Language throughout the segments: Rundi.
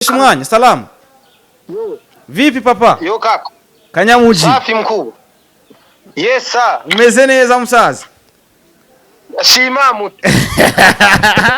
Mwanya, salamu. Vipi papa? Yo kaka. Kanyamuji. Safi mkuu. Yes sir. Umeze neza musaza? Shima mutu.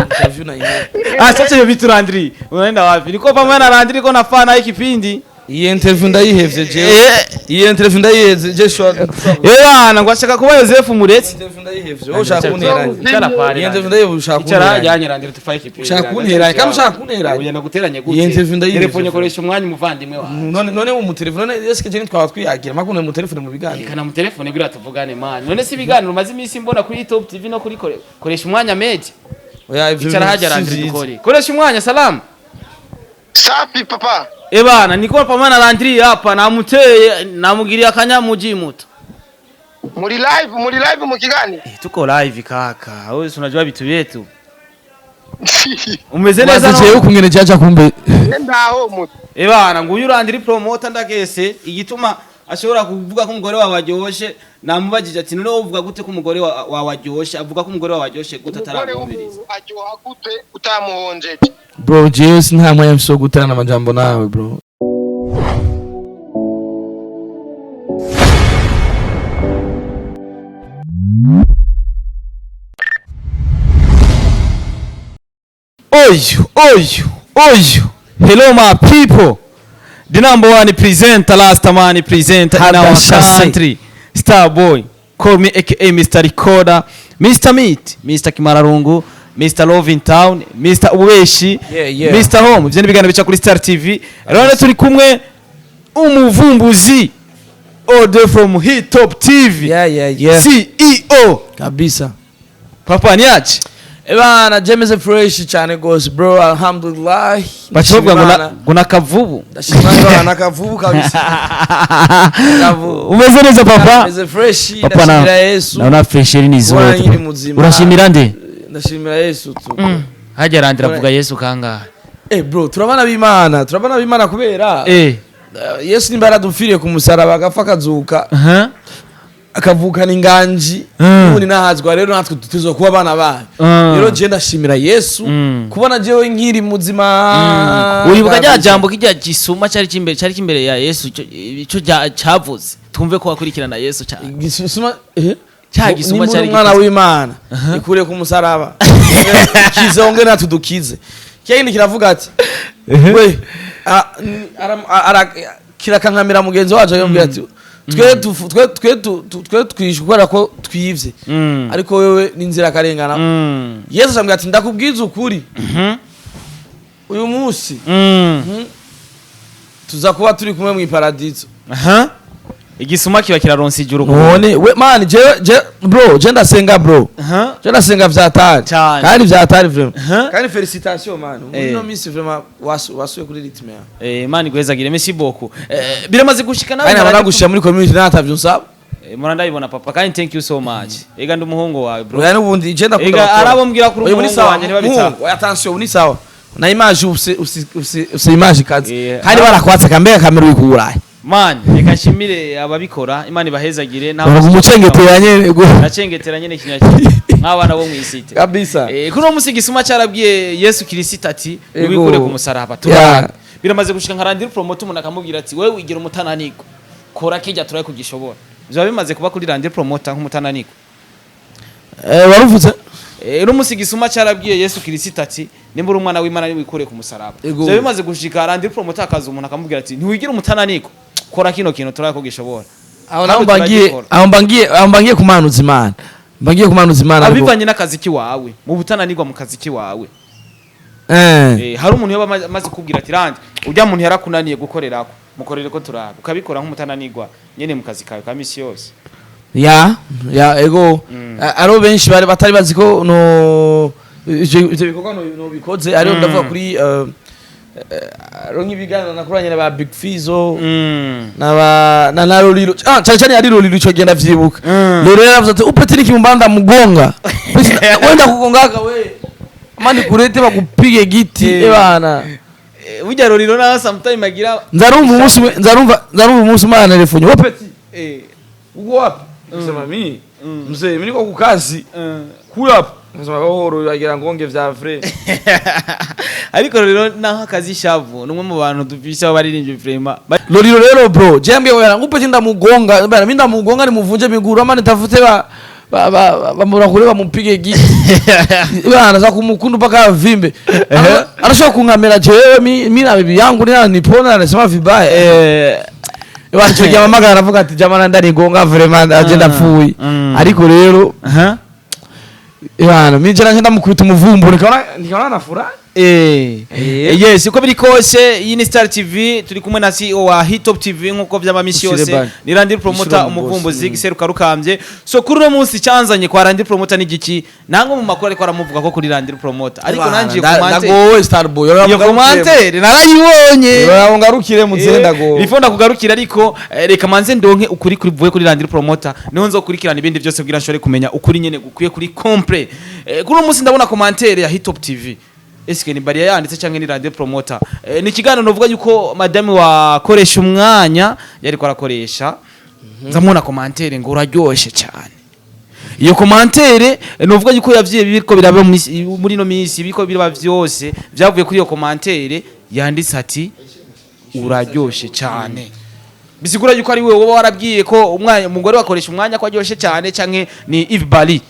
Interview na yenyewe. Ah, sasa hiyo vitu Landry. Unaenda wapi? Niko pamoja na Landry, niko nafana hii kipindi. Iyi interview ndayihevye jewe. Eh, Iyi interview ndayihevye je shwa. eh bana, ngo ashaka kuba Yosefu Muretse. Interview ndayihevye. Wowe ushaka kunteranya. Icara pale. Iyi interview ndayihevye ushaka Icara kunteranya. janye Landry tufaye kipindi. Ushaka kunteranya, kama ushaka kunteranya. Ugenda guteranye gute? Iyi interview ndayihevye. Telefone koresha umwanya umuvandimwe wawe. None mu telefone none eske je ntitwaba twiyagira makune mu telefone mu biganiro. Kana mu telefone kugira tuvugane man. None si ibiganiro umaze iminsi mbona kuri Top TV no kuri koresha umwanya meje. Oya ivyo Icara bintu haja si Landry vyiza. dukore. Koresha umwanya salamu. Safi papa. Ebana niko pamoja na Landry hapa namuteye namugiria akanyamuji muto. Muri live mu kigani. Eh, tuko live kaka. Wewe si unajua vitu vyetu. Umeze neza Maze jewe no? ukungene jaja kumbe. Ndaho mutu. Ebana nguyu Landry promoter ndakese igituma ashobora kuvuga ko umugore wawe aryoshe namubajije ati none wowe uvuga gute ko umugore wawe aryoshe avuga ko umugore wawe aryoshe gute Umugore atarabumviriza. w'umuntu aryoha gute utamuhonjeje? Bro jewe sinta mwanya mfise wo guterana amajambo nawe bro. Oyo, oyo, oyo. Hello my people. The number one presenter, last man presenter in our Hadashase. country. Star boy. Call me aka Mr. Recorder, Mr. Meat, Mr. Kimararungu, Mr. Love in Town, Mr. Ubeshi, Yeah. Mr. Home. Ivyo ni ibiganiro bica kuri Star TV. Rero turi kumwe umuvumbuzi all the from Hit Top TV. Yeah. CEO. Kabisa. Papa niache. Ebana jemeze fresh cyane gose bro, alhamdulillah. Baca bavuga ngo ngo nakavubu. Ndashima Imana kavubu kabisa. Kavubu. Umeze neza papa? Meze fresh Papa na ndashimira Yesu. naona fresheri ni Bwana zote. nyiri muzima. Urashimira nde? Ndashimira Yesu tu. Hajya Landry avuga Yesu kangahe? Eh bro, turabana b'Imana, turabana b'Imana kubera Eh. Yesu nimba yaradupfiriye ku musaraba agapfa akazuka Aha. akavukana inganji ubundi nahazwa rero natwe dutezwa kuba abana bayo. Rero je ndashimira Yesu kubona jewe nkiri muzima. Uribuka rya jambo kijya gisuma cyari kimbere ya Yesu ico cyavuze. Twumve ko wakurikirana Yesu cyane. Gisuma eh? Cya gisuma Nimba uri cyari umwana giteze. w'Imana ikure ku musaraba kize onge natwe dukize. Kindi kiravuga ati we kirakankamira mugenzi wacu akamubwira ati twe tufu- twe twe twe twishe kubera ko twivye ariko wewe n'inzira karengana. Yesu amubwira ati ndakubwiza ukuri uyu munsi tuza kuba turi kumwe mu iparadizo. Aha. Igisuma kiba kiraronsa ijuru. None we man je bro je ndasenga bro. Aha. Je ndasenga vyatari. Cyane. Kandi vyatari vraiment. Aha. Kandi felicitation man. Muri Eh. no minsi vraiment wasuye kuri rythme yawe. Eh, Imana igwezagire merci beaucoup. Eh, biramaze gushika nawe. Kandi nabona gushira muri community natavyo nsaba. Eh, mura ndabibona papa kandi thank you so much. Ega ndi umuhungu wawe bro. Oya n'ubundi je ndakunda. Ega bakora. arabo mbwira kuri Oya, ubu ni umuhungu sawa, wanjye ntibabitaho. muhungu, oya attention ubu ni sawa. Na image ufise image kazi. Eh, Kandi barakwatsa kambega kamera uyikurahe. Man, reka nshimire ababikora, Imana ibahezagire. Umucengetera nyene go. Nacengetera nyene kinyakiri nk'abana bo mw'isite. Kabisa. Eh, kuno musi gisuma cyarabwiye Yesu Kirisita ati Ego. wikure ku musaraba Yeah. turabana. Biramaze gushika nka Landry promoter umuntu akamubwira ati wewe wigira umutananiko. Kora kijya turaye kugishobora. Biba bimaze kuba kuri Landry promoter nk'umutananiko. Eh waruvuze? Eh, uno musi gisuma cyarabwiye Yesu Kirisita ati nimba uri umwana w'Imana wikure ku musaraba. Ego. Biba bimaze gushika Landry promoter akaza umuntu akamubwira ati ntiwigira umutananiko. Kora kino kintu turaye kugishobora. Aho Kandi naho mbangiye turagikora. aho mbangiye kumanuza Imana. Mbangiye kumanuza Imana ariko. Abivanye n'akazi kiwawe mu butananirwa mu kazi kiwawe. Eh. Eh, hari umuntu yaba amaze kubwira ati randi ujya muntu yarakunaniye gukorerako mukorere ko turabe ukabikora nk'umutananirwa nyene mu kazi kawe ka misi yose. Ya ego. Aro benshi bari batari bazi ko no ivyo bikorwa no bikoze ariyo ndavuga kuri aro nk'ibiganiro nakoranye na ba Big Fizzo na Lolilo cyane cyane ari Lolilo ico genda vyibuka. Lolilo yaravuze ati upeti ni kimumbanda mugonga wenda kugongaga we amani kurete bakupige giti ebana. Eh, burya Roriro nawe sometime agira Nzarumva umunsi umwe nzarumva umunsi umwe arantelefone wopeti eh, uko wapi? Sema mimi mzee mimi niko kukazi kula hapo. Ubuzima buhoro uragira ngo nge vya vrai. Ariko rero naho akazi shavu numwe mu bantu dufise abaririmbyi vraiment. Lolilo rero bro, je ambia wewe ngupe ndamugonga bana, mimi ndamugonga nimuvunje miguru ama nitafute ba ba bamupige giti bana za kumukundu mpaka avimbe. Anashobora kungamera jewe mi na bibi yangu ni nipona anasema vibaya. Bana cyo gihamagara aravuga ati jamana ndanigonga vraiment aje ndapfuye. Ariko rero bana mimi je nanje ndamukubita umuvumbu nikaona nafurahi. Yes, uko biri kose iyi ni Star TV, turi kumwe na CEO wa Hitop TV nkuko vyama misi Ushire yose bani. ni Landry Promoter Ushire mu boss. umuvumbuzi giseruka rukambye. So kuri uno munsi cyanzanye kwa Landry Promoter ni giki nango mu makuru ariko aramuvuga ko kuri Landry Promoter, ariko nanje iyo commentaire, ndagowe Starboy. iyo commentaire narayibonye. Ngarukire muzehe, ndagowe. Before ndakugarukira ariko reka manze ndonke ukuri kuri vuye kuri Landry Promoter, niho nzokurikirana ibindi byose kugira nshobore kumenya ukuri nyene gukwiye kuri complet. Kuri uno munsi ndabona commentaire ya Hitop TV. Eske ni Baria yanditse canke ni Landry Promoter? Ni ikiganiro novuga yuko madame wakoresha umwanya yariko arakoresha, nzamubona commentaire ngo uraryoshe cyane. Iyo commentaire novuga yuko yavyiye biriko biraba muri no minsi, biriko biraba vyose vyavuye kuri iyo commentaire yanditse ati uraryoshe cyane. Bisigura yuko ari wewe woba warabwiye ko umwanya umugore wakoresha umwanya ko aryoshe cyane, canke ni Yves Bali.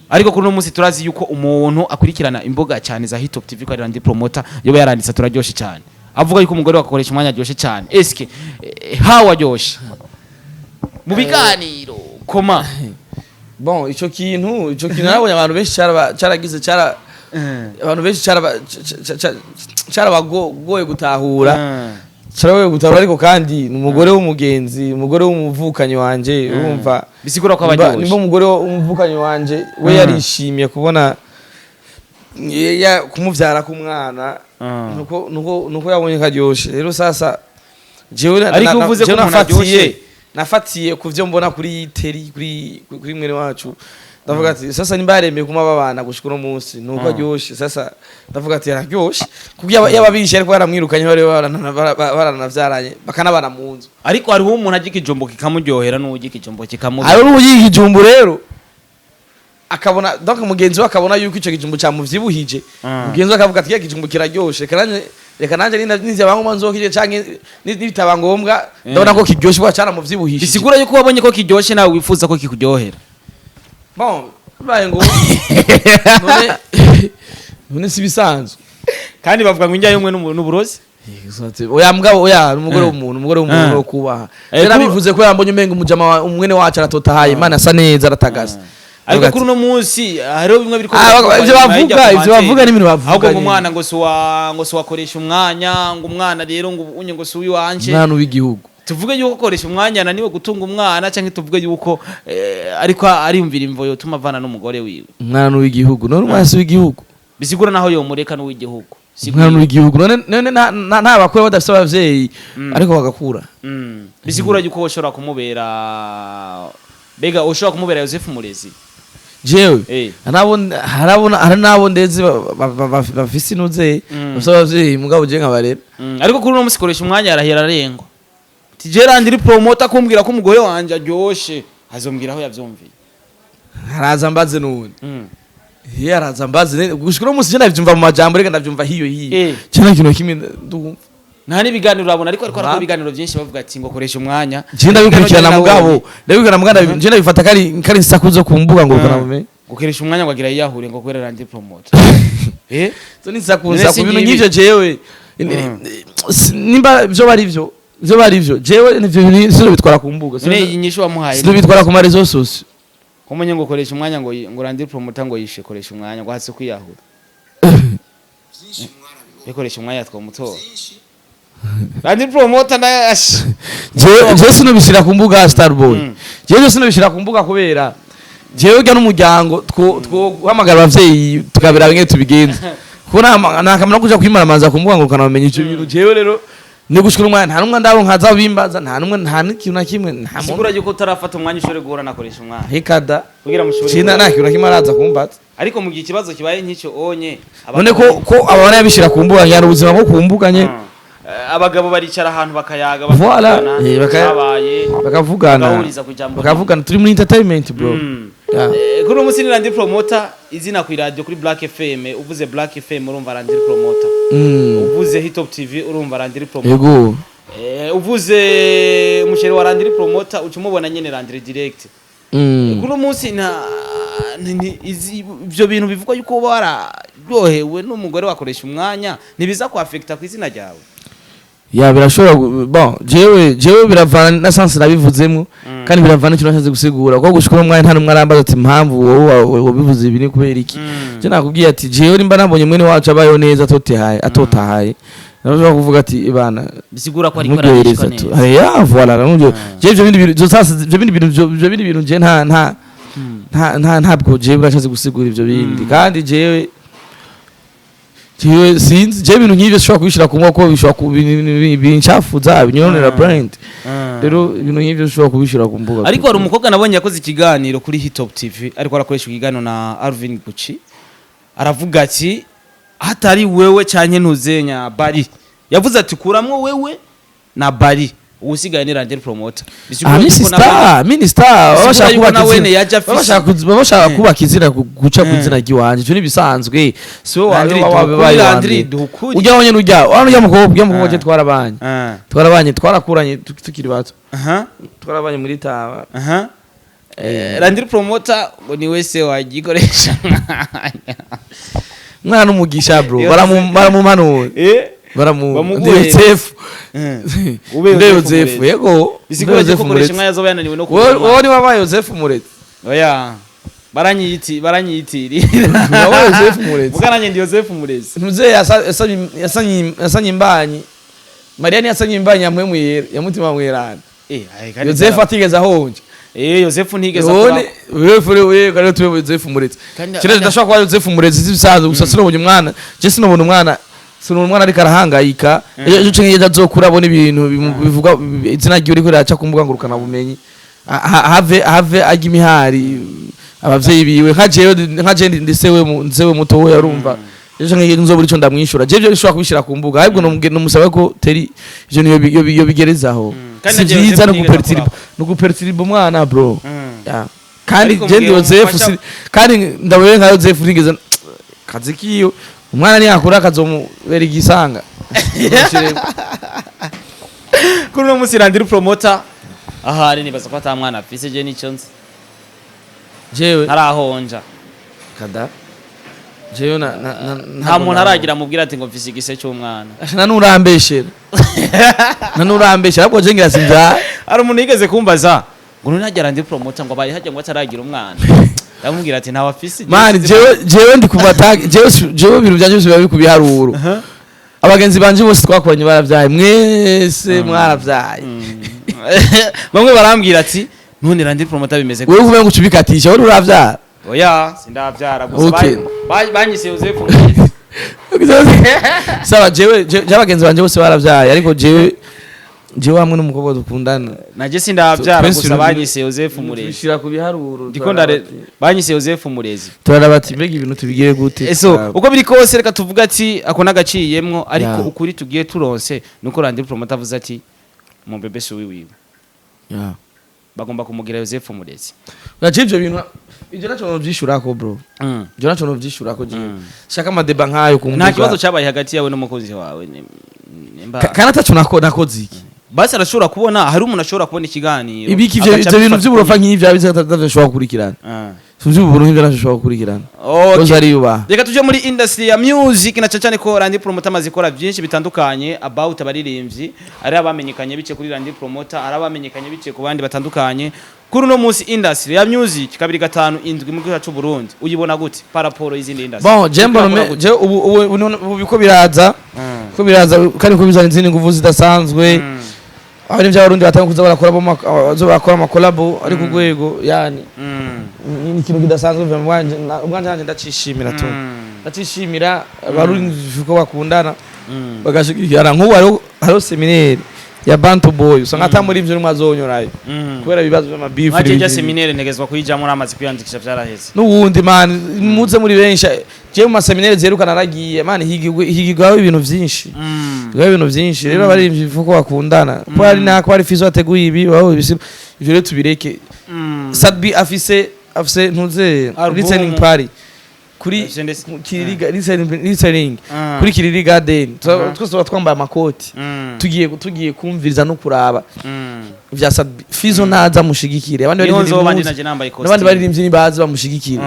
Ariko kuri uno munsi turazi yuko umuntu akurikirana imboga cyane za Hitop TV ko ari Landry Promoter yoba yaranditse turaryoshe cyane, avuga yuko umugore wakoresha umwanya aryoshe cyane. Eske how aryoshe mu biganiro koma? Bon, ico kintu narabonye abantu benshi caragize cara abantu benshi carabagoye gutahura, carabagoye gutahura. Ariko kandi ni umugore w'umugenzi, umugore w'umuvukanyi wanje, urumva. Bisigura ko abaryoshe. Nimba umugore w'umuvukanyi wanje we yarishimiye kubona kumuvyara k'umwana, nuko yabonye karyoshe. Rero sasa jewe Ariko uvuze ko jewe umuntu aryoshe. Nafatiye ku vyo mbona kuri teri kuri mwene wacu, ndavuga ati sasa nimba yaremeye kuma babana gushika uno munsi nuko aryoshe. Sasa ndavuga ati araryoshe kuko yaba bishe ariko yaramwirukanye bari baranavyaranye bakanabana mu nzu. Ariko hariho umuntu arya ikijumbo kikamuryohera n'uwurya ikijumbo kikamurya. Hariho n'uburyo ikijumbu rero akabona, donc mugenzi we akabona yuko ico kijumbu camuvyibuhije. Mugenzi we akavuga ati kiya kijumbu kiraryoshe, reka nanje nivyo ngombwa nzokirye canke nibitaba ngombwa ndabona ko kiryoshe kuba caramuvyibuhishije. Bisigura yuko wabonye ko kiryoshe nawe wifuza ko kikuryohera. Bon, bibaye ngo none si bisanzwe. Kandi bavuga ngo indya y'umwe n'uburozi. Oya mugabo, oya, umugore w'umuntu, umugore w'umuntu wo kubaha. Rero nabivuze ko yambonye umenga umujama umwene wacu aratotahaye, Imana asa neza aratagaza. Ariko kuri uno munsi hariho bimwe biriko Ivyo bavuga, ivyo bavuga ni ibintu bavuga ahubwo ngo nyene. Umwana ngo suwa ngo suwakoresha umwanya, ngo umwana rero ngo unye ngo si uwiwanje. Umwana w'igihugu. Tuvuge yuko koresha umwanya ananiwe gutunga umwana, canke tuvuge yuko ariko ariyumvira imvo yotuma avana n'umugore wiwe? Umwana w'igihugu, none umwana si w'igihugu? Bisigura naho yomureka n'uw'igihugu. Umwana w'igihugu, none nta bakuru badafise abavyeyi ariko bagakura. Bisigura yuko ushobora kumubera, bega ushobora kumubera Yosefu Murezi? Jewe harabo hari nabo ndezi bafise inuze bafise abavyeyi mugabo je nkabarera. Ariko kuri uno munsi koresha umwanya arahera arengwa ati Gerard uri promoter kumbwira ko umugore wanje aryoshe, azombwira aho yavyumviye. Haraza mbaze nubundi. Iyo araza mbaze gushika uno munsi je ndavyumva mu majambo, reka ndavyumva hiyo hiyo. Je nta kintu na kimwe ndumva. Nta n'ibiganiro urabona, ariko harakora Wa. ibiganiro byinshi bavuga ati ngo koresha umwanya. Je ndabikurikirana mugabo, ndabikurikirana mugabo, je ndabifata kari insaku zo ku mbuga ngo bumenye. Gukoresha umwanya ngo agira yiyahure ngo kubera Landry Promoter. Zo ni insaku None nsaku si ibintu ngibi. nk'ivyo jewe nimba vyo bari vyo vyo bari vyo jewe nivyo bintu sinobitwara ku mbuga. None iyi nyishu wamuhaye? Sinobitwara ku ma réseaux sociaux. Kumenye ngo koresha umwanya ngo Landry Promoter ngo yishe koresha umwanya ngo hatse kwiyahura. Ikoresha umwanya twamutora. Landry Promoter na ash. Jewe sinobishira ku mbuga, Starboy. Jewe sinobishira ku mbuga kubera jewe urya n'umuryango two guhamagara abavyeyi tukabira bimwe tubigenza kuko nta kamaro kuja kwimaramaza ku mbuga ngo ukanamenya ivyo bintu. Jewe rero ni gushikira umwanya nta numwe ndabo nkaza bimbaza, nta numwe, nta n'ikintu na kimwe, nta muntu. Sigura yuko utarafata umwanya ushobore guhura nakoresha umwanya. Hekada. Kugira mushobore. Cina nta kintu na kimwe araza kumbaza. Ariko mu gihe ikibazo kibaye nk'icyo onye None ko abana yabishira ku mbuga nyana ubuzima bwo ku mbuga nye. Abagabo baricara ahantu bakayaga Voilà. bakavugana, Bakavugana. bagahuriza ku ijambo. Bakavugana, turi muri entertainment bro. Yeah. Kuri uno munsi ni Landry Promoter, izina ku radio kuri Black FM. Uvuze Black FM urumva Landry Promoter. Uvuze Hitop TV urumva Landry Promoter. Yego. Uvuze umusheri wa Landry Promoter uca umubona nyene Landry direct. Kuri uno munsi nta ivyo bintu bivugwa yuko uba wararyohewe n'umugore wakoresha umwanya, ntibiza kuaffecta ku izina ryawe? Ya, birashobora bon, jewe biravana na sens nabivuzemo, kandi biravana n'ikintu nashatse gusigura, kuko gushika uno mwanya nta n'umwe arambaza ati: "Impamvu wowe wabivuze ibi ni kubera iki?" Je nakubwiye ati jewe nimba nabonye mwene wacu abayeho neza atotahaye, atotahaye, narashobora kuvuga ati: "Ibana Bisigura ko ariko muryohereza ararishwa tu." neza. Ya, voilà, namubyo jewe ivyo bindi bintu, sasa ivyo bindi bintu je nta ntabwo jewe urashatse gusigura ivyo bindi. Kandi jewe sinzi, jewe ibintu nk'ivyo sishobora kubishira ku moko, bishobora bincafuza, binyononera brand. Rero ibintu nk'ivyo ushobora kubishira ku mbuga. Ariko hari umukobwa nabonye yakoze ikiganiro kuri Hitop TV, ariko arakoresha ikiganiro na Alvin Gucci, aravuga ati hatari wewe canke ntuzenya Bari, yavuze ati kuramwo wewe na Bari, uwusigaye ni Landry Promoter. Bisigura Ah, yuko minisita minisita baba bashaka yuko kubaka na wene izina yaje afise- baba bashaka kubaka izina guca ku izina ry'iwanje. Ivyo nibisanzwe, si wowe Landry, wawe duhukuri, wabaye Landry, uwa mbere. duhukuri. Ujya wonyene, ujya wano, ujya mukobwa, ujya mukobwa. Je twarabanye, twarabanye, twarakuranye tukiri bato. Twarabanye muri taba. Aha. Landry Promoter ngo ni wese wagikoresha. Mwana n'umugisha, bro. Iyo Baramumanura. Baramu Bamuguhe. ndi Yosefu. Ube Ndi Yosefu Yosefu. Murezi. Yego. Bisigura Ndi yuko Yosefu koresha Murezi. umwanya azoba yananiwe no Wowe kubona. wowe ni wabaye Yosefu Murezi. Oya. Baranyiyitiriye. Wabaye Yosefu Murezi. Muga nanjye ndi Yosefu Murezi. Mzee yasanye imbanyi, Mariya ntiyasanye imbanyi yamwe mwera ya mutima mweranda. Ai, kandi Yosefu atigeze ahonja. Yosefu ntigeze None akora. wewe fure wewe kandi tube Yosefu Murezi. Kirezi ndashobora kuba Yosefu Murezi zibisanzwe, gusa sinabonye umwana, je sinabona umwana, sinabona umwana ariko arahangayika. Ejo canke ejo azokura abona ibintu bivuga izina ryiwe riko riraca ku mbuga ngurukana bumenyi, have ajya imihari abavyeyi biwe nka jewe, nka je ndi sewe nsewe muto we, arumva ejo canke ejo nzobura ico ndamwishura. Je ivyo bishobora kubishira ku mbuga, ahubwo nomusaba ko teri ivyo niyo yo bigerezaho. Kandi Si na jewe vyiza Yosefu no ntigeze guperturba akoraho. no guperturba umwana, bro. Ya. Kandi Ariko je ndi mugihe Yosefu umufasha- kandi ndabaye nka Yosefu ntigeze kazi kiyo, umwana niyakura akazomubera igisanga. Kuri uno munsi Landry Promoter ahari nibaza ko ata mwana afise, je nico nzi. Jewe Ntarahonja. kada jewe na Nta muntu aragira amubwira ati ngo mfise igise cy'umwana. Na nurambeshera, na nurambeshera, ahubwo je ngira sinja. Hari umuntu yigeze kumbaza ngo none hajya Landry Promoter ngo abaye hajya ngo ataragira umwana, ndamubwira ati ntawe afise. Man, jewe ndi kubata, jewe jewe ibintu byanje byose biba biri ku biharuro. Abagenzi banje bose twakoranye baravyaye, mwese mwaravyaye. Bamwe barambwira ati none Landry Promoter bimeze Wewe kuvuga ngo ucubikatisha, wowe uravyara? Oya, sindavyara, gusa Okay. banyise Yosefu Murezi. Saba jewe je abagenzi banje bose baravyaye, ariko jewe hamwe n'umukobwa dukundana Naje sindavyara, Twese gusa banyise Yosefu Murezi. Tubishira ku biharuro. Ndiko ndare banyise Yosefu Murezi. Turaraba ati mbega ibintu tubigire gute? Eso uko biri kose, reka tuvuga ati ako nagaciyemwo, ariko ukuri tugiye turonse nuko Landry Promoter avuze ati mu bébé si wiwiwe, bagomba kumugira Yosefu Murezi. Gaje ivyo bintu, ivyo naco novyishurako, bro. Ivyo naco novyishurako jewe. Shaka amadeba nkayo ku Nta mbuga. kibazo cyabaye hagati yawe n'umukozi wawe nimba Kandi ataco nakoze iki? Basi arashobora kubona, hari umuntu ashobora kubona ikiganiro Ibiki ivyo agaca ivyo bintu abifata vy'uburofa uko nyene. nk'ivyo abizi atavyo gukurikirana. Vy'ubuntu nk'ivyo naco ushobora gukurikirana. Okay. Bose ariyubaha. Reka tuje muri industry ya music, na cyane ko Landry Promoter amaze ikora byinshi bitandukanye about abaririmbyi, ari abamenyekanye bice kuri Landry Promoter, ari abamenyekanye bice ku bandi batandukanye. Kuri uno munsi industry ya music 257 mu gihugu cy'u Burundi uyibona gute par rapport y'izindi industry? Bon, je mbona Uriko je ubu biko biraza, ko biraza kandi ko bizana izindi nguvu zidasanzwe. Aho by'abarundi batanga kuza barakora bo barakora amakolabo ari ku rwego, yani ni ikintu kidasanzwe. Ubwanje nanje ndacishimira tu, ndacishimira abarundi ko bakundana, bagashigikirana. Nk'ubu hariho séminaire ya Bantu Boy, usanga ata muri ivyo nimwe azonyorayo kubera ibibazo vy'amabifu Mwaje n'ibindi. rya séminaire ntegezwa kuyijamo, namaze kwiyandikisha, vyaraheze. N'uwundi man, muze muri benshi. Jewe mu maséminaire zerukana naragiye, man, higigwaho ibintu vyinshi, higigwaho ibintu vyinshi. Rero abaririmbyi ko bakundana, ko hari nako hari Fizo ateguye ibi baho ibisi, ivyo rero tubireke. Sadbi afise afise ntuze Album. listening party kuri Afise ndetse- Kiriri listening Ah. kuri Kiriri Garden. Twese tuba twambaye amakoti, tugiye kumviriza no kuraba vya Sat-B. Fizo naza mushigikire, abandi Niho baririmbyi nzoba ndi muzi, naje nambaye n'abandi costume. baririmbyi nibaze bamushigikire.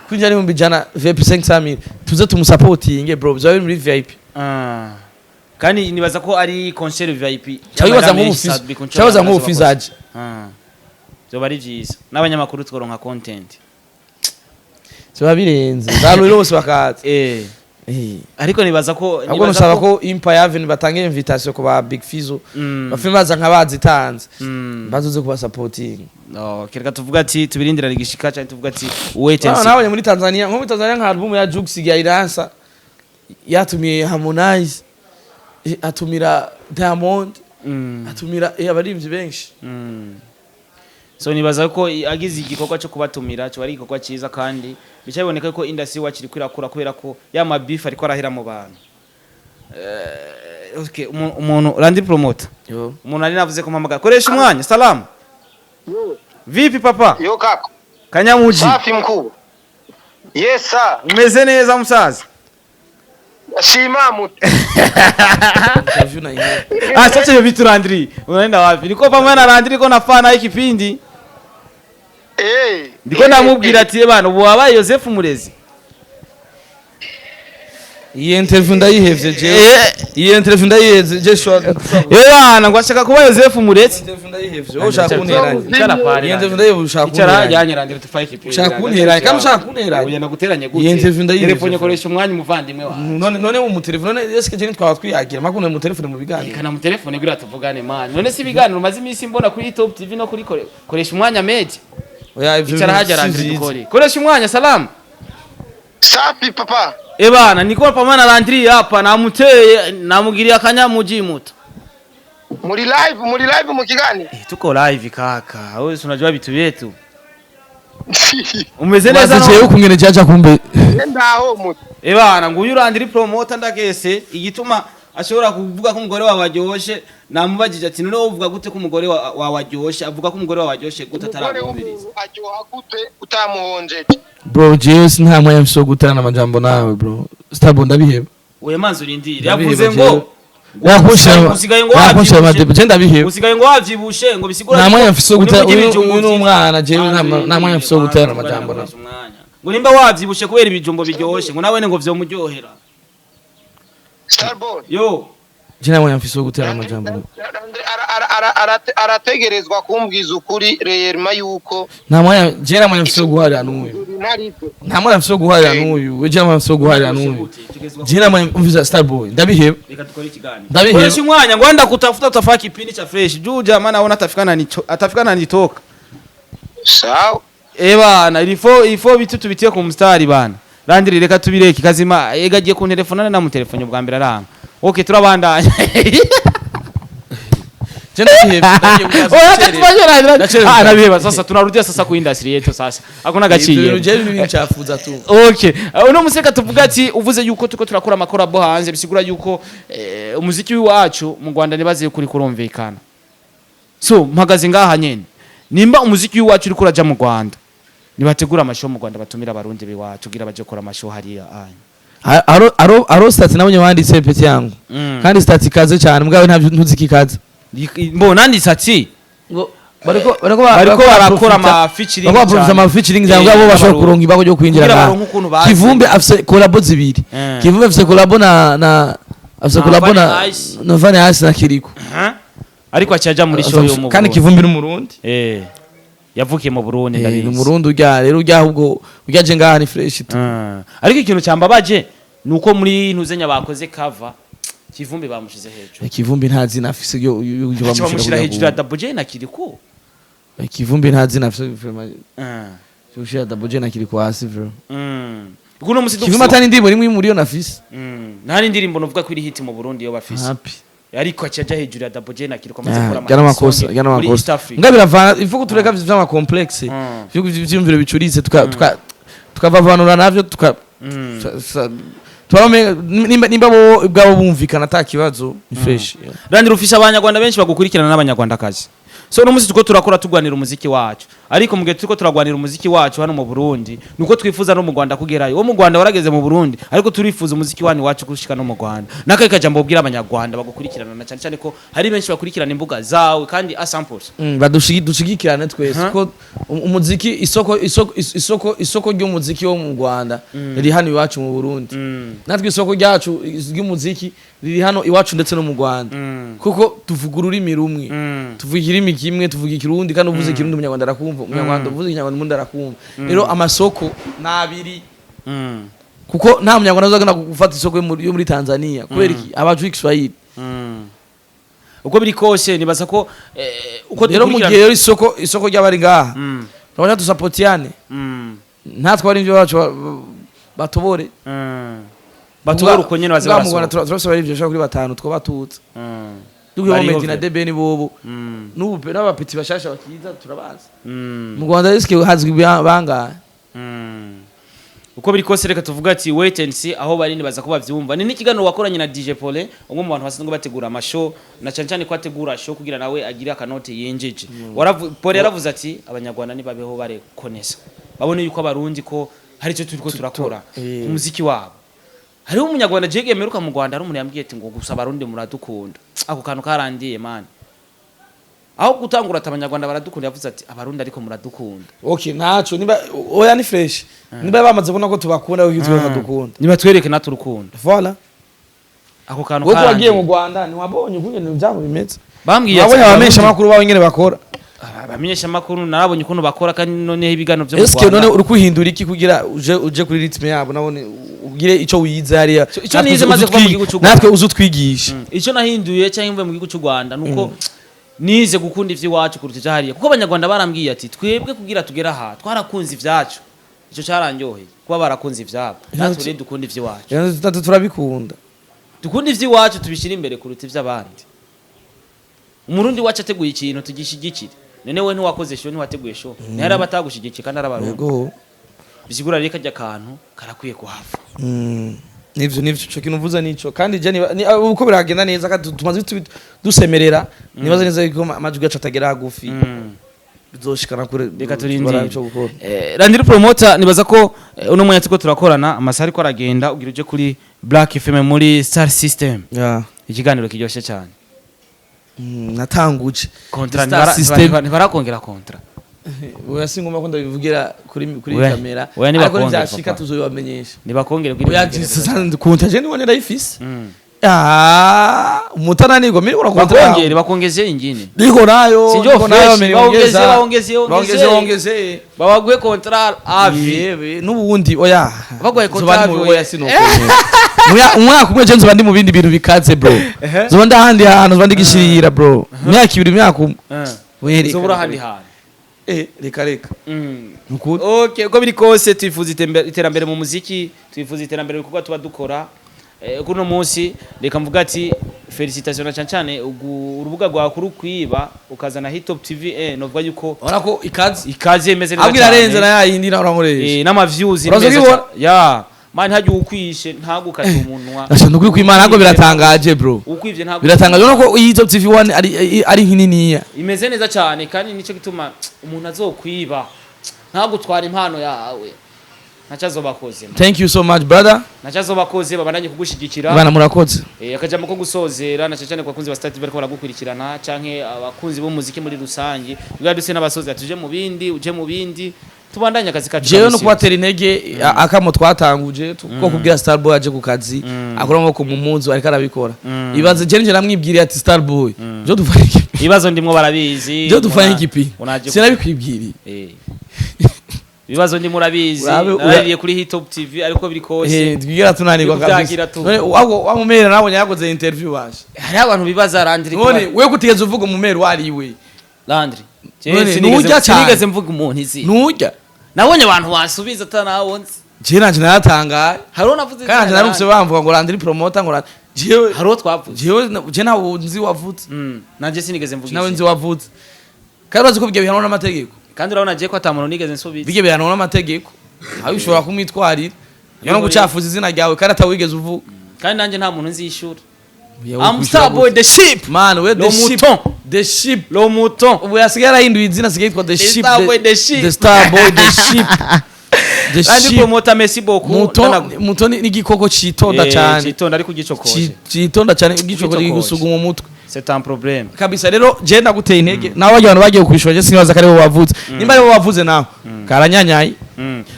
Kwinjira 100,000, VIP 500,000, tuze tumusapotinge, bro, bizaba biri muri VIP. Kandi nibaza ko ari concert VIP. Cyabibaza nk'ubu Fizo, cyabibaza nk'ubu Fizo aje. Byoba ari byiza n'abanyamakuru tworonka content. Biba birenze, ba bose bakaza. Ariko nibaza ko Ahubwo nibaza nusaba ko Empire Avenue batange invitation ku ba Big Fizzo, bafime baza nka bazitanze, bazoze kubasapotinga. No, kereka tuvuga ati tubirindira rigishika, cyangwa tuvuga ati wait and see. Nabonye muri Tanzania, nko muri Tanzania nka album ya Jux ya Iransa yatumiye Harmonize, atumira Diamond, atumira abaririmbyi benshi. So nibaza ko agize igikorwa cyo kubatumira cyo ari igikorwa cyiza, kandi bica biboneka ko industry wacu iri kwirakura, kubera ko ya ma beef ariko arahera mu bantu. Okay, umuntu Landry Promoter, Yo. umuntu ari navuze ko mpamagara, koresha umwanya. Salamu, vipi papa? Yo kaka. Kanyamuji. Safi mkubwa. Yes sir. Umeze neza musaza? Shima mutu. Interview na ingine. Ah, sasa hiyo vitu Landry, unaenda wapi? Niko pamoja na Landry, niko nafana hiki kipindi. Ndiko ndamubwira ati bana, ubu wabaye Joseph Murezi. Iyi interview ndayihevye jewe. Iyi interview ndayihevye je shwa. Eh bana, ngo ashaka kuba Joseph Murezi. Interview ndayihevye. Wowe ushaka kunteranya. Icara pale. Iyi interview ndayihevye, ushaka Icara kunteranya. janye Landry, tufaye kipindi. Ushaka kunteranya, kandi ushaka kunteranya. Ugenda guteranye gute? Iyi interview ndayihevye. Telefone, koresha umwanya umuvandimwe wawe. None mu telefone, none eske je ntitwaba twiyagira makune mu telefone mu biganiro? Kana mu telefone kugira tuvugane, man. None si ibiganiro umaze iminsi mbona kuri Top TV no kuri koresha umwanya media. Oya, ivyo Icara bintu haja si Landry, vyiza. dukore. Koresha umwanya, salamu. Safi papa. Ebana, niko pamoja na Landry hapa, namuteye namugiriye akanyamuji muto. Muri live mu kiganiro. Eh, tuko live kaka. Wewe si unajua vitu vyetu. Umeze neza Maze jewe no? ukungene jaja kumbe. Ndaho mutu. Ebana, nguyu Landry Promoter, ndagese igituma ashobora kuvuga ko umugore wawe aryoshye. Namubajije ati none wowe uvuga gute ko umugore wawe aryoshye, avuga ko umugore wawe aryoshye gute Umugore atarabumviriza? w'umuntu aryoha gute utamuhonjeje? Bro, jewe nta mwanya mfise wo guterana amajambo nawe, bro. Stabo, ndabiheba. Oya, manzi urindire, Ndabiheba yavuze jewe. ngo Yakunshira usigaye ngo yakunshira wavyibushe. amadebe, je ndabiheba. Usigaye ngo wavyibushe, ngo bisigura Nta mwanya mfise wo uri gutera kurya uyu ibijumbu uyu ni vyinshi. umwana, jewe nta mwanya mfise wo guterana amajambo nawe. Ngo nimba wavyibushe kubera ibijumbo biryoshe, ngo nawe ngo vyomuryohera. Starboy. Yo. Je nta mwanya mfise wo guterana amajambo nawe. Arategerezwa kumbwiza ukuri reyerma yuko Nta mwanya, je nta mwanya mfise wo guharira n'uyu. ntaribyo. Nta mwanya mfise wo guharira n'uyu. We, je nta mwanya mfise wo guharira n'uyu. Je nta mwanya mfise. Starboy, ndabiheba. Reka dukore ikiganiro. Ndabiheba. Koresha umwanya, ngo anda kutafuta utafaa kipindi cha fresh juu jamaa naona atafikana nicho atafikana nitoka. Sawa. Eh bana, ilifo bitu tubitie ku mstari bana. Landry, reka tubireke kazima ega agiye ku telefone na mu telefone bwa mbere aranga. Okay, turabandanya. Je ndabiheba, ndagiye. Oya, tubanye. Ndacerewe. Ah, nabiheba. Sasa tunarudia sasa ku industry yetu sasa. Hakuna gaciye. Je binchafuza tu. Okay. Uno museka tuvuga ati uvuze yuko tuko turakora amakorabo hanze, bisigura yuko umuziki w'iwacu mu Rwanda nibaze kuri kurumvikana. So mpagaze ngaha nyene. Nimba umuziki w'iwacu uriko uraja mu Rwanda, nibategura ama show mu Rwanda, batumira abarundi biwacu kugira baje gukora ama show hariya anya. Aro stats nabonye wanditse, petit yangu, kandi stats ikaze cyane, mugabo ntabyo ntuzikikaze. Mbo nanditse ati bariko bariko barakora ama featuring bariko baprofita cyane. ama featuring cyangwa bo bashobora n'abarundi. kuronka ibako ryo kwinjira Kugira ngaha. baronke ukuntu bazi. Kivumbi afise collabo zibiri. Kivumbi afise collabo na afise Na collabo na Vanny Ice. na Vanny Ice na Kiriko. Aha. Ariko acaja muri show yo mu Kandi Burundi. Kivumbi ni umurundi. Yavukiye mu Burundi, Ni ndabizi. umurundi urya rero, urya ahubwo urya je ngaha ni fresh tu. Ariko ikintu cyambabaje nuko muri ntuzenya bakoze cover, Kivumbi bamushize hejuru. Kivumbi nta zina afise yo Baca bamushira hejuru ya bamushira. Double J na Kiriko. Kivumbi nta zina afise vraiment. Ushira Double J na Kiriko hasi bro. Kuno musi Kivumbi atani indirimbo rimwe muri yo nafise. Nta n'indirimbo novuga ko iri hit mu Burundi yo bafise. Happy. Ariko acaja hejuru ya Double J na Kiriko amaze gukora Gyana makosa, song gyana muri East makosa. Africa. Nga biravana, ifuko tureka vy'ama complexe. Vy'imviro bicuritse tukavavanura navyo tuka twarame nimba bo ubwabo bumvikana ata kibazo, ni fresh. Landry, ufise abanyarwanda benshi bagukurikirana n'abanyarwandakazi. So uno musi tuko turakora tugwanira umuziki wacu. Ariko mu gihe turiko turagwanira umuziki wacu hano mu Burundi, nuko twifuza no mu Rwanda kugerayo. Wo mu Rwanda warageze mu Burundi, ariko turifuza umuziki wanyu wacu gushika no mu Rwanda. Nakaye kajambo ubwira abanyarwanda bagukurikirana, na cyane cyane ko hari benshi bakurikirana imbuga zawe kandi a 100%. Dushigikirane twese ko umuziki isoko ry'umuziki wo mu Rwanda riri hano iwacu mu Burundi. Natwe isoko ryacu ry'umuziki riri hano iwacu ndetse no mu Rwanda, kuko tuvuga ururimi rumwe, tuvuga ikirimi kimwe, tuvuga Ikirundi. Kandi uvuze Ikirundi Umunyarwanda arakumva, Umunyarwanda uvuze Ikinyarwanda umundi arakumva. Rero amasoko ni abiri, kuko nta Munyarwanda azagenda gufata isoko yo muri Tanzania. Kubera iki? Abajwi Kiswahili. Uko biri kose nibaza ko uko Rero mu dukurikirana gihe rero isoko ry'abari ngaha, turabona dusapotiyane, natwe ari ibyo bacu batobore. Batobora uko nyene baze Ngaha mu Rwanda barasohoka. Turafise abarivyo bashika kuri batanu twobatutse dukuyemo Bariho Meddy na vre. Debe ni bobo n'ubu pe n'abapeti bashasha bakiza turabazi. Mu Rwanda risike hazwi bangahe? Uko biri kose reka tuvuga ati wait and see. Aho bari nibaza ko bavyumva. Ni n'ikiganiro wakoranye na DJ Paulin, umwe mu bantu basanzwe bategura amashow, na cyane cyane ko ategura show kugira nawe agire akanote yinjije. Paulin yaravuze ati abanyarwanda nibabeho barekonesa, babone yuko abarundi ko hari icyo turiko turakora ku muziki wabo. Hariho umunyarwanda jege meruka mu Rwanda, hari umuntu yambwiye ati ngo gusa abarundi muradukunda. Ako kantu karandiye man. Aho gutangura ati abanyarwanda baradukunda, yavuze ati abarundi ariko muradukunda. Okay, ntaco, niba oya ni fresh, niba bamaze kubona ko tubakunda, ko twe bakadukunda. Nibatwereke natwe urukundo. Voilà. Ako kantu Wowe wagiye karangiye. mu Rwanda ntiwabonye ukungene ivyabo bimeze? Bambwiye ati Wabonye abamenyesha makuru bawe ingene bakora? Abamenyesha makuru narabonye ukuntu bakora, kandi noneho ibiganiro byo mu Eske none Rwanda uri kwihindura iki kugira uje kuri rythme yabo, nabone ugire ico wize hariya? Ico Natwe nize maze kuva mu gihugu c'u Rwanda. Natwe uze utwigishe. Icyo nahinduye cyangwa mvuye mu gihugu cy'u Rwanda nuko nize gukunda ivy'iwacu kuruta ivyo hariya, kuko abanyarwanda barambwiye ati twebwe kugira tugere aha twarakunze ivyacu. Ico carandyoheye kuba barakunze ivyabo, natwe rero dukunda ivy'iwacu. Natwe turabikunda. Dukunda ivy'iwacu, tubishyira imbere kuruta ivy'abandi. Umurundi wacu ateguye ikintu tugishigikire. None we ntiwakoze show, ntiwateguye show, ntihari abatagushigikiye kandi ari abarundi? Yego. Bisigura rero kajya kantu karakwiye kuhava. Nivyo ico kintu uvuze nico, kandi je uko biragenda neza kandi tumaze dusemerera, nibaza neza yuko amajwi yacu atagera hagufi, bizoshikana kure. Reka turindire. Ico gukora. Landry Promoter, nibaza ko uno mwanya turiko turakorana, amasaha ariko aragenda, ugira uje kuri Black FM muri Star System. Yeah. Ikiganiro kiryoshye cyane. Natanguje Kontra Star System. Ntibarakongera kontra? Oya, si ngombwa ko ndabivugira kuri Oya. kamera. Oya, Ariko nibakongere, nivyashika papa. tuzobibamenyesha. Nibakongere. Oya, kunta je nibone ndayifise. Ah, umutananirwa mimi kuna kontra. Bakongere, bakongeze ingine. Niko nayo. Sinjo Niko nayo. fresh, Mimi baongeze, ongeza. baongeze, Baongeze, ongeze. ongeze. Babaguhe kontra avi. Yewe, n'ubundi oya. Baguhaye Nzoba kontra ndi avi, oya, sinokongera. Umwaka umwe je nzoba ndi mu bindi bintu bikaze, bro. Nzoba ndi ahandi hantu, nzoba ndi gishirira, bro. Imyaka 2, imyaka umwe. Oya, reka, Uzobura reka, ahandi reka. hantu. Reka reka. Nukuri. Okay, uko biri kose twifuza iterambere mu muziki, twifuza iterambere mu bikorwa tuba dukora. Kuri uno munsi reka mvuga ati félicitations, na cyane cyane urubuga rwawe kuri kwiba ukazana Hitop TV, novuga yuko Urabona ko ikaze. Ikaze imeze neza. Ahubwo irarenze na ya yindi nawe urankoresha. N'ama views ni Uraza meza kubibona? cyane. Ya man, hajya ukwishe ntagukate umunwa. Asha, nukuri kw'Imana ntabwo biratangaje, bro. Ukwivye ntago Biratangaje, urabona ko iyi Top TV 1 ari nkininiya. Imeze neza cyane, kandi nicyo gituma umuntu azokwiba ntagutwara impano yawe ntacyo azobakoze. Thank you so much, brother. Ntacyo azobakoze, babandanye kugushyigikira. Bana, murakoze. Akajambo ko gusozera, na cyane cyane ku bakunzi ba Star TV bariko baragukurikirana, canke abakunzi b'umuziki muri rusange, ubwa duse n'abasozi tuje mu bindi, uje mu bindi, tubandanye akazi kacu Jewe ka no misi yose. kubatera intege, akamo twatanguje ko kubwira Starboy aje ku kazi, akora amaboko mu mpuzu, ariko arabikora. Ibaze je nje namwibwiriye ati Starboy, jo dufanye ikipi. Ibibazo ndimwo barabizi. Jo dufanye ikipi. Unaje Sinabikwibwiriye. Ibibazo ndimo urabizi. Narariye kuri Hitop TV, ariko biri kose Twigera tunanirwa Niko kabisa. vyagira tu. None wabo wa mumera nabonye yakoze interview bashe. Hariho abantu bibaza Landry. None we kutigeze uvuga umumera wari we? Landry. None Jewe nujya cyane. sinigeze mvuga umuntu izi. Nujya. Nabonye abantu basubiza atanawonzi. Je nanje naratangaye. Hariho navuze Kandi nanje izina narumvise Landry. bamvuga ngo Landry Promoter, ngo Landry jewe. Hariho twavuze. Jewe je ntawe nzi wavutse. Nanje sinigeze mvuga Nawe izina. nzi wavutse, kandi urazi ko ibyo bihanwa n'amategeko. Kandi urabona je ko ata muntu nigeze nsubiza. Bijye bihanwa n'amategeko, aho ushobora kumwitwarira no gucafuza izina ryawe kandi atawigeze uvuga. Kandi nanje nta muntu nzishura. Yawe I'm kwishyura Starboy gute? the ship. Man, we Le the ship. mouton. The Ship. Le mouton. Ubu yasigaye yarahinduye izina, asigaye yitwa The Ship. Star Boy, The Ship. The Star Boy, The Ship, The Landry Ship. Promoter, merci beaucoup. Muto. Muto ni igikoko citonda cyane. Citonda ariko ugicokoje. Citonda cyane, igikoko Ugicokoje. gusuguma umutwe. C'est un problème. Kabisa. Rero je ndaguteye intege nawe, barya abantu bagiye kwishura, je sinibaza ko aribo bavuze. Nimba aribo bavuze, nawe karanyanyaye.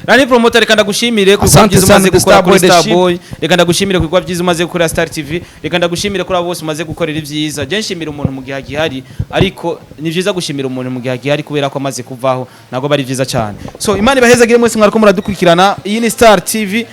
Landry Promoter, reka ndagushimire ku bikorwa Asante byiza umaze sana, The gukora Star kuri Boy, The Star Ship. Boy. Reka ndagushimire ku bikorwa byiza umaze gukora Star TV. Reka ndagushimire kuri abo bose umaze gukorera ibyiza. Je nshimira umuntu mu gihe agihari, ariko ni byiza gushimira umuntu mu gihe agihari, kubera ko amaze kuvaho ntabwo bari byiza cyane. So Imana ibahezagire mwese mwariko muradukurikirana. Iyi ni Star TV.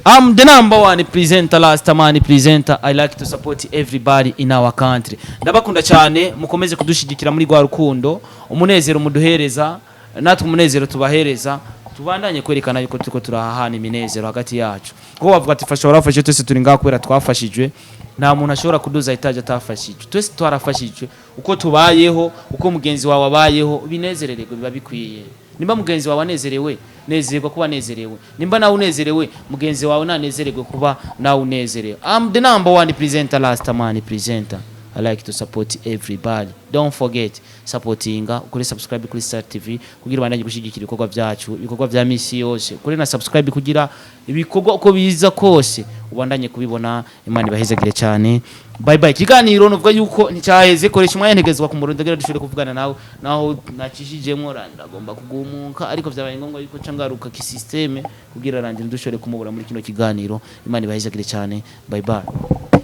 I'm the number one presenter, last man presenter. I like to support everybody in our country. Ndabakunda cyane, mukomeze kudushigikira muri rwa rukundo, umunezero muduhereza, natwe umunezero tubahereza. Tubandanye kwerekana yuko turiko turahahana iminezero hagati yacu. Kuko bavuga ati fasha warafashe, twese turi ngaha kubera twafashijwe. Nta muntu ashobora kuduza itaje atafashijwe. Twese twarafashijwe. Uko tubayeho, uko mugenzi wawe abayeho, binezerererwe, biba bikwiye. Nimba mugenzi wawe anezerewe, nezerwa kuba anezerewe. Nimba nawe unezerewe, mugenzi wawe nanezererwe kuba nawe unezerewe. I'm the number one presenter, last man presenter. I like to support everybody. Don't forget supportinga kuri subscribe kuri Star TV kugira ubandanye gushyigikira ibikorwa byacu, ibikorwa bya misi yose. Kuri na subscribe kugira ibikorwa uko biza kose ubandanye kubibona. Imana ibahezagire cyane. Bye bye. Ikiganiro nuvuga yuko nticyaheze, koresha umwanya ntegezwa ku murundo kugira dushobore kuvugana nawe, naho nacishijemo ndagomba kugumuka, ariko vyabaye ngombwa yuko ca ngaruka ki système kugira rangira dushobore kumubura muri kino kiganiro. Imana ibahezagire cyane. Bye bye.